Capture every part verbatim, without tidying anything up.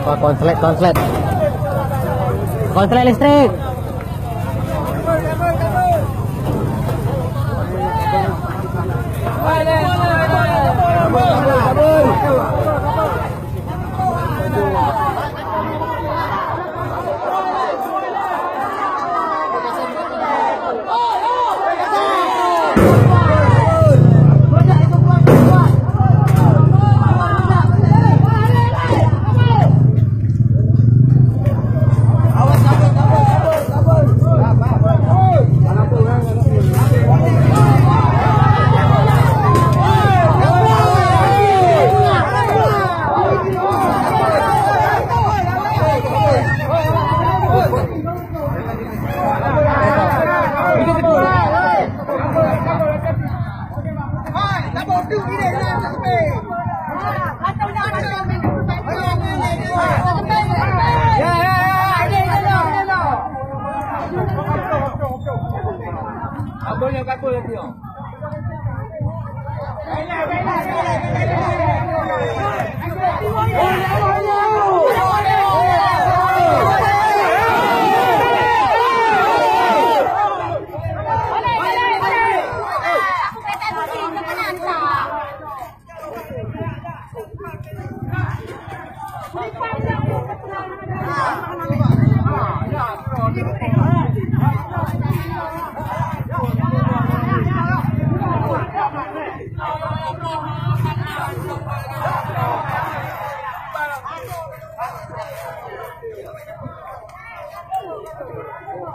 Wah, konslet, konslet. Konslet listrik.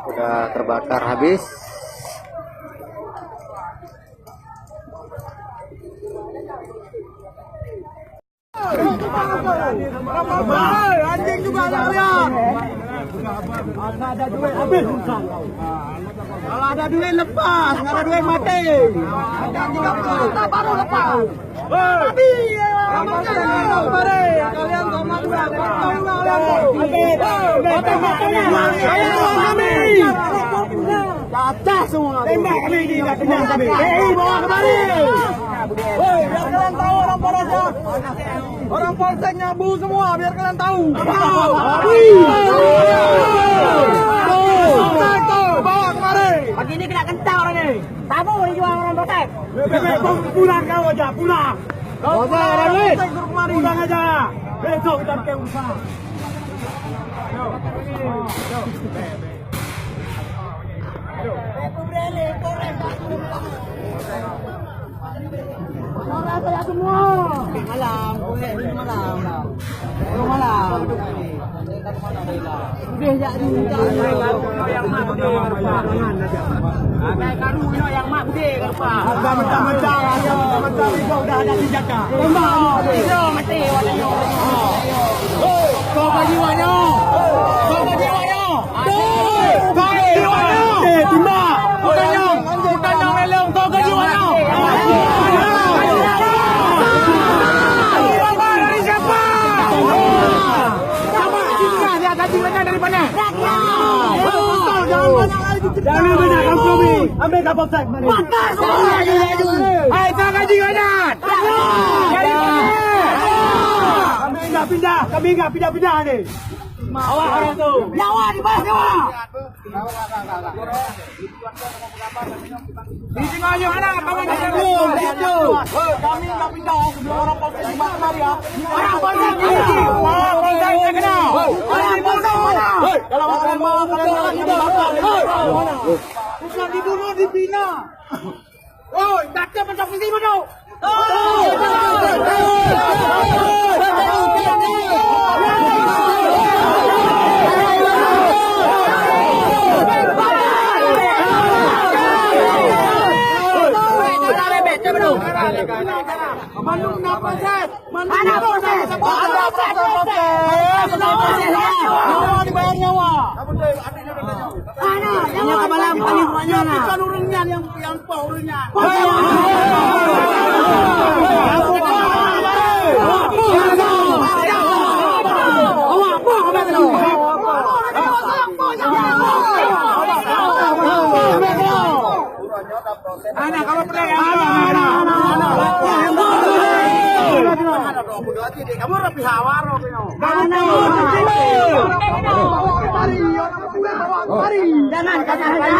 Sudah terbakar habis. Anjing juga ada kalian. Ada duit habis urusan. Kalau ada duit lepas, nggak ada duit mati. Ada tiga puluh juta baru lepas. Tapi, ya, mari, kalian sama juga. Kalian sama. Pecah semua. Tembak kami ni, tak kenyang kami. T I bawa kemari. Hei, biar kalian tahu orang Polres ya. Orang Polsek nyabu semua, biar kalian tahu. Tahu. Tahu, bawa kemari. Pagi ni kena kentang orang ni. Tamu ni jual orang Polsek. Lebih baik kau pulang kau aja, pulang. Kau pulang orang Polsek suruh kemari. Pulang aja. Besok kita pakai urusan. Malam, boleh dulu malam. Dulu malam. Udah jak dulu. Agai karu nyoe nyang mak gede ka rupa. Bukan mentang-mentang, mentang-mentang udah ada senjata. Tembak. Mati, mati, mati. Kau bagi wak nyoe. Kau bagi wak nyoe. Kau bagi wak nyoe. Eh, timbak. Bukan nyang, bukan nyang lelong. Kau bagi wak nyoe. Dari siapa? Sama kita lihat tadi mana dari mana? Jangan banyak kompromi. Ambil kapal sek mana? Hai, tak gaji mana? Kami enggak pindah, kami enggak pindah-pindah ni. Awak orang tu. Nyawa di bawah nyawa. Di tengah nyoe hana kawan kita. Hei, kami nak pindah sebelum orang Polsek di Batu Maria. Orang Polsek mana? Orang Polsek mana? Orang Polsek mana? Kalau kalian mau, kalian mau kita bakar. Bukan dibunuh, dibina. Oi, kata macam ni mana? Mana proses? Mana proses? Mana proses? Mana proses? Nyawa dibayar nyawa. Mana? Nyawa malam paling banyak. Bukan ureueng nyan yang, yang pah ureueng nyan. Anak kamu pernah ya? Anak, anak, anak, anak. Kamu rapi hawar, kamu. Jangan, jangan, jangan.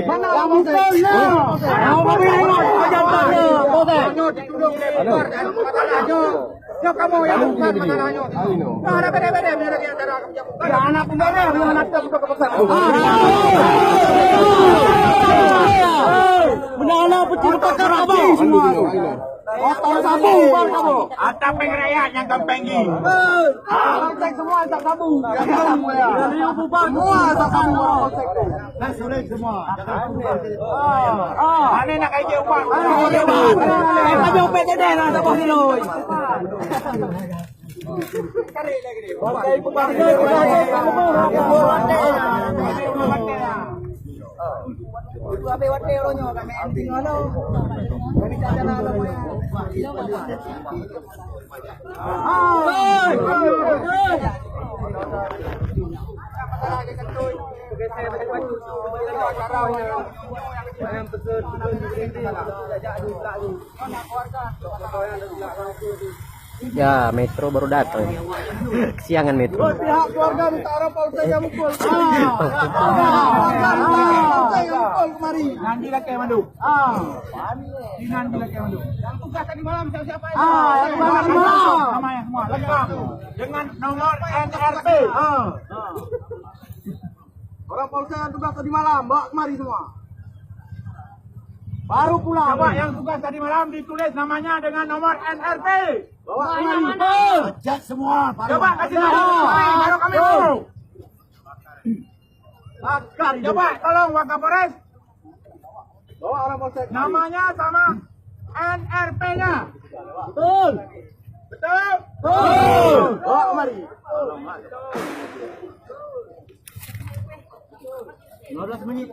Mana kamu? Kamu pernah ya? Nyoe kamoe nyang bukan makanan nyoe. Nah, ada beda-beda, beda-beda antara kamu jamu. Ada anak pembedah, ada anak tak suka kepesan. Benar-benar betul pakar abang semua. Otak sabu, bang kamu. Ada peng rakyat yang gampang ni. Ah, semua tak sabu. Semua tak sabu. Nah, sulit semua. Ah, ah. Ane nak kaji ubat. Ane nak kaji ubat. Eh, kaji ubat jadi lah, tak boleh. Ya, Metro baru datang. Kesiangan Metro. Pihak keluarga minta orang Polsek yang mukul. Ah, keluarga minta orang Polsek yang mukul kemari. Nanti lagi mandum. Ah. Ini nanti lagi mandum. Yang tugas tadi malam siapa-siapa? Ah, yang tugas tadi malam. Namanya semua lengkap. Dengan nomor N R P. Ah. Orang Polsek yang tugas tadi malam, bawa kemari semua. Baru pulang. Coba yang tugas tadi malam ditulis namanya dengan nomor N R P. Bawa kemari. Pecat semua. Coba kasih tahu. Baru kami tahu. Bakar. Coba tolong Wakapolres. Bawa orang Polsek. Namanya sama N R P-nya. Betul. Betul. Betul. Bawa kemari. Lima belas menit.